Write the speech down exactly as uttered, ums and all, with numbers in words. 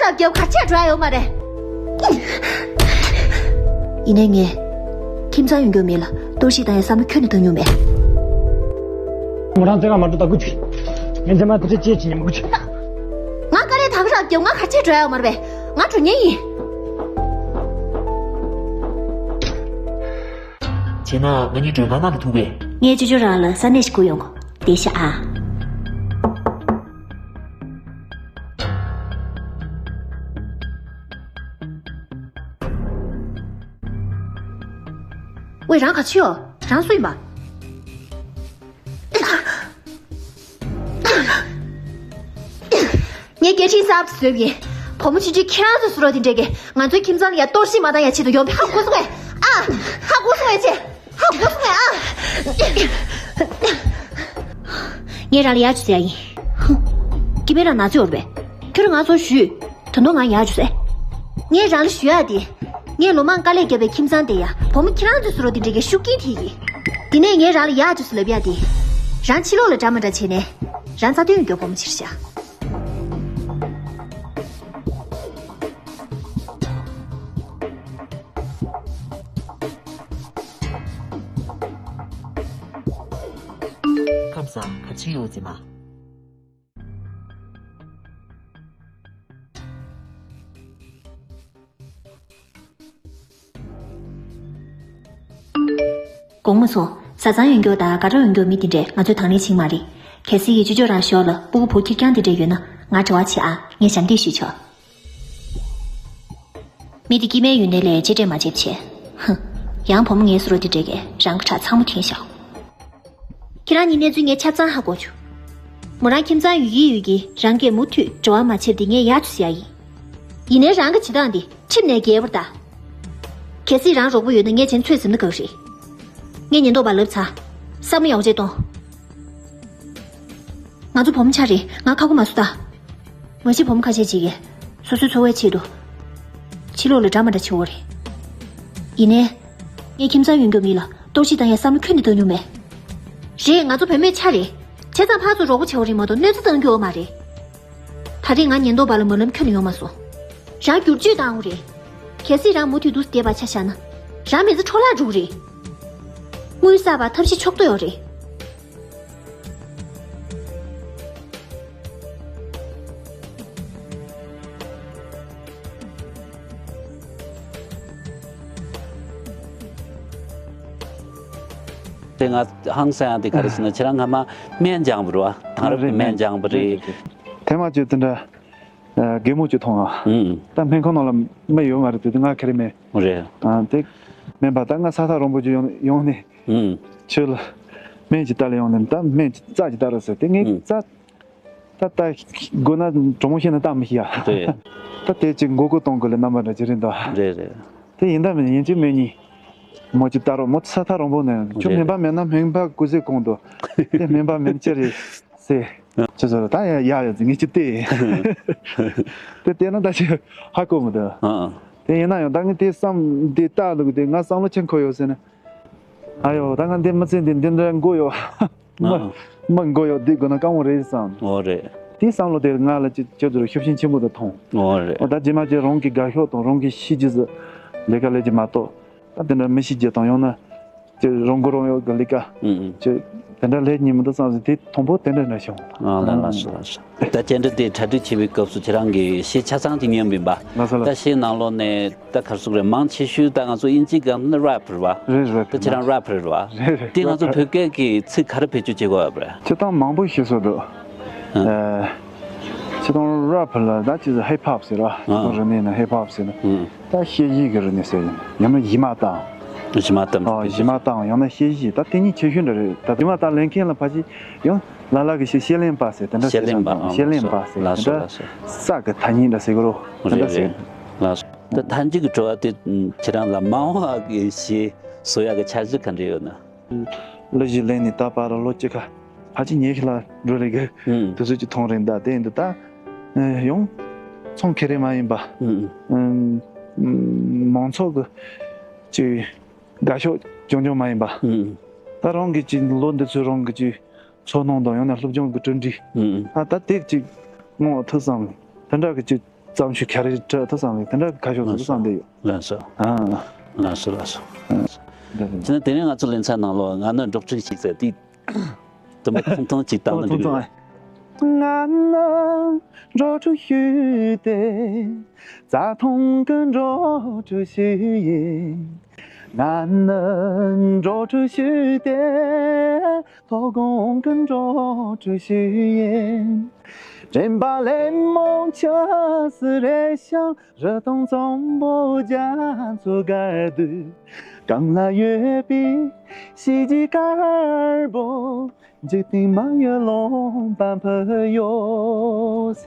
སྟབས་བརྒྱབ་ག་ཆད་འགྲོ་ཡ་ཡོད་མ་རེད། ཡིན་ནའི་ངས་ཁྱིམ་ཚང་ཡོང་རྒྱུ་མེད་ལ་གཏོར་བཤིག་བཏང་ཡ་བསམ་བློ་ཁྱོན་ནས་བཏང་མྱོང་མེད། མོ་རང་བཙན་ཁང་མ་འགྲོ་ད་དགོས་ཀྱི། ངས་མཚན་མ་དེ་འདྲ་ཅེས་བྱེད་ཉན་མི་དགོས་ཀྱི། ང་དཀའ་ལས་ད་ག་རང་བརྒྱབ། ང་ག་ཆད་འགྲོ་ཡ་ཡོད་མ་རེད་པས། ང་འགྲོ་ཉན་ཡིན། བྱས་ན་ང་གཉིས་མགྲོན་ཁང་ནང་ལ་ཐུག་པས། ངས་ཅོ་ཅོ་རང་ལ་ས་གནས་ཤིག་བསྐུར་ཡོང་གོ། བསྡད་ཤག་ཨ། ཝེ། རང་ག་ཆི་ཡོད། རང་སུ་ཡིན་པ། ངས་སྐད་འཕྲིན་གསར་པ་བཟོས་པ་ཡིན། བུ་མོ་ཆུང་ཆུང་ཁྱེད་རང་ཚོའི་བཟོ་གྲྭ་དེ་འདྲས་ཀྱིས་ང་ཚོའི་ཁྱིམ་ཚང་ལ་ཡ་གཏོར་བཤིག་མ་བཏང་ཡ་ཆེད་དུ་ཡོང་པས། ཧ་གོ་སོང་ངས། ཨ། ཧ་གོ་སོང་ངས་ཆེ། ཧ་གོ་སོང་ངས། ཨ། ངས་རང་ལ་ཡ་ཅིག་ཟེར་ཡ་ཡིན། ཧུ། སྐྱིད་པའི་རང་ན་ཚོད་འོར་བས། ཁྱོད་རང་ང་ཚོར་ཞུས། ད་དུང་ང་ཡ་ཅིག་ཟེར། ངས་རང་ལ་ཞུ་ཡ་དེ། ངས་ལོ་མང་དཀའ་ལས་བརྒྱབ་པའི་ཁྱིམ་ཚང་དེ་ཡ་བུ་མོ་ཁྱེད་རང་ཚོའི་བཟོ་གྲྭ་དེ་འདྲས་ཀྱིས་ཤུགས་རྐྱེན་ཐེབས་ཡིན། དེ་ནས་ངས་རང་ལ་ཡ་ཅིག་ལབ་ཡ་དེ། རང་ཕྱི་ལོགས་ལ་འདྲ་མ་འདྲ་བྱས་ནས། རང་རྩ་དོན་ཡོད་རྒྱུ་བུ་མོ་ཅིག་རེད་ཤག་ཁམས་བཟང་། ག་ཅི་ཡོད་ཅེ་མ། དགོངས་མ་ཚོམས། བཟའ་ཚང་ཡོད་རྒྱུ་དང་དགའ་གྲོགས་ཡོད་རྒྱུ་མི་དེ་འདྲས་ང་ཚོས་དང་ལེན་བྱེད་ཀྱི་མ་རེད། གལ་སྲིད་ཅོ་ཅོ་རང་ཞོར་ལ་སྤུ་གུ་བུ་ཁེར་རྐྱང་དེ་འདྲས་ཡོད་ན་ང་འབྲེལ་བ་བྱེད་ཨ། ངས་ཞབས་འདེགས་ཞུས་ཆོག་མི་དེ་སྐྱེ་དམན་ཡོད་ནའི་ལས་གཅེས་སྤྲས་མ་བྱེད་པ་བྱས། ཧུ། ཡང་བུ་མོ་ངའི་བཟོ་གྲྭ་དེ་འདྲས་ཀྱིས་རང་གི་ཁྲག་ཚང་མ་འཐེན་བཞག་ཁྱེད་རང་གཉིས་གནས་ཚུལ་ངས་ཆ་ཚང་ཧ་གོ་བྱུང་། མོ་རང་ཁྱིམ་ཚང་ཡོད་ཀྱི་ཡོད་ཀྱི་རང་གིས་མུ་མཐུད་འབྲེལ་བ་མ་བྱེད་པ་དེ་ངས་ཡ་ཅིག་ཟེར་ཡ་ཡིན། ཡིན་ནའི་རང་གི་བྱེད་སྟངས་འདི་ཁྲིམས་ནས་འགལ་བ་རེད་ད། གལ་སྲིད་རང་རོགས་པ་ཡོད་ན་ངས་བྱས་ན་ཚོད་ཟིན་ན་དགའ་གི་རེད། ངས་ཉེན་རྟོག་པར་ལབ་ཚར། བསམ་བློ་ཡག་པོ་བྱས་གཏོང་། ང་ཚོ་བུ་མོ་ཆ་རེད། ང་ཁ་ཁུ་མ་བཟོ་ད། མ་གཞི་བུ་མོ་ཁ་ཤས་ཅིག་གིས་སོ་སོའི་འཚོ་བའི་ཆེད་དུ་ཕྱི་ལོགས་ལ་འདྲ་མ་འདྲ་བྱེད་འོ་རེད། ཡིན་ནའི། ངས་ཁྱིམ་ཚང་ཡོད་རྒྱུ་མི་ལ་གཏོར་བཤིག་བཏང་ཡ་བསམ་བློ་ཁྱོན་ནས་བཏང་མྱོང་མེད། རེད། ང་ཚོ་བུད་མེད་ཆ་རེད། བྱས་ཙང་ཕར་ཚུར་རོགས་པ་བྱེད་འོ་རེད་མ་གཏོགས་གནོད་འཚེ་བཏང་རྒྱུ་འོ་མ་རེད། ད་རེས་ང་ཉེན་རྟོག་པ་ལ་མ་ལབ་ཁྱོན་ནས་ཡོང་མ་སོང་། རང་བསྒྱུར་བཅོས་བཏང་འོ་རེད། གལ་སྲིད་རང་མུ་མཐུད་དུ་བསྡད་པ་ཆ་བཞག་ན། རང་མི་ཚེ་འཕྲོ་བརླག་འགྲོ་གི་རེད། དངུལ་བསགས་པ་ཐབས་ཤེས་ཕྱོགས་གཏོགས་ཡོད་རེད། དེ་ང་ཧང་སང་ཡང་དེ་ག་རེ་ཟེར་ན་ཁྱེད་རང་སྔ་མ་སྨན་སྦྱངས་པ་རེད་བ། དེང་རབས་ཀྱི་སྨན་སྦྱངས་པ་རེད། དེ་མ་བྱས་དེ་འདྲ་གད་མོ་ཅིག་མཐོང་ང་། ཨུམ། ད་སྨན་ཁང་ནང་ལ་མི་ཡོད་མ་རེད་དེ་ང་ཁེར་མེད། རེད། ཨ་དེ་སྨན་པ་ད་ང་ས་ཐག་རིང་པོ་ཅིག་ཡོང་ཡོང་ནས། ཨུམ། ཁྱོད་ལ་སྨན་ཅིག་ལྟ་ལ་ཡོང་ནས་ད་སྨན་ཅིག་རྩ་ཅིག་ལྟ་རོགས་ཟེར་དེ་ངས་ཨུམ། རྩ། ད་ལྟ་དགོས་ན་དྲང་མོ་བཤད་ན་ལྟ་མི་ཤེས་ཡ། རེད། ད་དེ་ཅིག་མགོ་སྐོར་གཏོང་དགོས་ལ་རྣམ་པ་འདྲ་ཅིག་རེད་འདུག་རེད་རེད། དེ་ཡིན་ད་མིན་ཡིན་གཅིག་མིན་གཉིས། མོ་ཅིག་ལྟ་རོགས། མོ་ས་ཐག་རིང་པོ་ནས་ཁྱོད་རེད། སྨན་པ་མེད་ན་སྨན་པ་སྐུ་ཚེ་གང་འདུག་དེ་སྨན་པ་མིན་ཅི་རེད་ཟེར། ཁྱོད་ཚོ་ལ་ད་ཡ་ཡ་ཡ་ཟེར་ངས་ཅི་བལྟས། དེ་བལྟས་ན་ད་ཅི་ཧ་གོ་མི་འདུག་ཨ། དེ་ཡིན་ན་ཡང་ད་ངས་དེ་བསམ་དེ་ལྟ་ལུགས་དེ་ང་བསམ་བློ་ཆེན་ཁོ་ཡོད་ཟེར་ན། ཨ་ཡོ་ད་ང་འདི་མི་ཚེ་འདི་འདི་འདྲ་མགོ་ཡོ། མི་ཨ། མི་མགོ་ཡོ་འདི་དགོས་ན་དཀའ་མོ་རེད་བསམ། འོ་རེད། དེའི་བསམ་བློ་དེ་ང་ལ་ཅི་ཅི་ཟེར་ཤུགས་རྐྱེན་ཆེན་པོ་དུ་ཐོངས། འོ་རེད། འོ་ད་རྗེས་མ་ཅི་རང་གི་དགའ་ཤོས་དང་རང་གི་ཤེས་རྒྱུ་ཟིག་ལས་ཀ་ལས་ཀྱི་མ་གཏོགས་ད་དེ་འདྲ་མི་ཤེས་རྒྱུ་དང་ཡང་ན་ཅི་རང་མགོ་རང་ཡོ་གི་ལས་ཀ་ཨུ་ཨུ། ཅི་དེ་འདྲ་ལས་ཉིན་མི་འདུག་བསམ་ཟིག་དེ་དང་པོ་དེ་འདྲ་འདྲ་བྱུང་། ཨ་ལ་ལ་སོ་ལ་སོ། ད་བཅར་འདྲི་དེ་གྲ་སྒྲིག་བྱེད་པའི་སྐབས་སུ་ཁྱེད་རང་གིས་གཞས་ཆ་ཚང་ཅིག་ཉན་པ་ཡིན་པ། ལགས་སོ་ལགས། ད་གཞས་ནང་ལོགས་ནས་ད་ག་རེ་ཟེར་དགོས་རེད། མང་ཆེ་ཤོས་ད་ང་ཚོ་དབྱིན་ཇི་སྒང་ནི་རེབ་རེད་བ། རེད་རེད། ད་ཁྱེད་རང་རེབ་རེད་བ། རེད་རེད། དེ་ང་ཚོ་བོད་སྐད་ཀྱི་ཚིག་ག་རེ་བེད་སྤྱོད་བྱེད་དགོས་ཡོད་པ་རེད། སྤྱིར་བཏང་མང་པོ་ཤེས་སོ་འདུག་ཨ། ཨ། སྤྱིར་བཏང་རེབ་ལ་ད་ཅི་ཟེར་ཧིབ་ཧོབ་ཟེར་བ། ཨ། སྤྱིར་བཏང་རིག་གནས་ནི་ཧིབ་ཧོབ་ཟེར་ན། ཨ། ད་གཞས་གཞས་ཀྱི་རིག་གནས་ཟེར་ཡིན་ཡང་ན་གཞས་མ་བཏང་། གཞས་མ་བཏང་། ཨ། གཞས་མ་བཏང་ཡང་ན་གཞས་གཞས་ད་དེ་གཉིས་ཁྱད་ཆོས་འདྲ་རེད། ད་གཞས་མ་བཏང་ལེན་མཁན་ལ་ཕལ་ཆེར་ཡང་ལ་ལ་གི་གཞས་གཞས་ལེན་པ་ཟེར་དེ་འདྲ་གཞས་ཟེར་ལེན་པ། ན་ཨ། གཞས་ལེན་པ་ཟེར་ལགས་དེ་འདྲ། སོ་ལགས་སོ། ས་གི་ཐ་སྙད་འདྲ་ཟེར་གི་རོ་དེ་འདྲ་ཟེར། རེད་རེད། ལགས་སོ། ད་ཐང་ཅིག་གི་དྲི་བ་དེ་ཁྱེད་རང་ལ་མ་འོངས་པ་གི་གཞས་བཟོ་ཡག་གི་འཆར་གཞི་ག་འདྲ་ཡོད་ན། གླུ་གཞས་ལེན་ནས་ད་བར་ལོ་གཅིག་ཁ་ཕལ་ཆེར་ཉེ་ཤོས་ལ་འགྲོ་རེ་གི་ཨུམ། དུས་ཚོད་ཅིག་ཐོན་རེད་ད། དེ་ཡིན་དུས་ད་ཡང་ཚོང་ཁེ་རེ་མ་ཡིན་པ། ཨུམ། ཨུམ། མང་ཚོགས་ཀྱི་ཅིག་དགའ་ཕྱོགས་ཅུང་ཅུང་མ་ཡིན་པ། ཨུམ། ད་རང་གི་ཅིག་ལོ་འདི་ཚོའི་རང་གི་ཅིག་ཚོར་སྣང་དང་ཡང་ན་སློབ་སྦྱོང་གི་གྲུབ་འབྲས། ཨུམ། ཨ་ད་དེ་ཅིག་མངོན་པ་ཐུབ་བསམ་དེ་འདྲ་གི་ཅིག་བརྩམས་ཆོས་ག་རེ་འབྲི་ཐུབ་བསམ་ལེ་དེ་འདྲ་ཁ་ཕྱོགས་སུ་བསམ་བསྡད་ཡོད། ལགས་སོ། ཨ། ལགས་སོ་ལགས་སོ། ལགས་སོ། དེ་ནས་དེ་རིང་ང་ཚོ་ལེ་ཚན་ནང་ལོགས་ང་ནི་འབྲོག་ཕྲུག་ཅིག་ཟེར་དུས། དུ་མ་ཐུང་ཐུང་ཅིག་བཏང་ན་འགྲིག་རེད། ང་ནི་འབྲོག་ཕྲུག་ཞིག་སྟེ། རྩྭ་ཐང་གི་འབྲོག་ཕྲུག་ཞིག་ཡིན། ང་ནི་འབྲོག་ཕྲུག་ཞིག་སྟེ། མཐོ་སྒང་གི་འབྲོག་ཕྲུག་ཞིག་ཡིན། དྲན་པ་ལས་མང་ཆ་སི་རེ་ཤང་རི་དྭགས་གཙང་པོ་རྒྱ་མཚོ་བརྒལ་དུས། གངས་ལ་ཡོད་པའི་གཤིས་རྒྱུད་དཀར་པོ། འཇིག་རྟེན་མ་ཡི་ལོང་པ་འཕུར་ཡོད།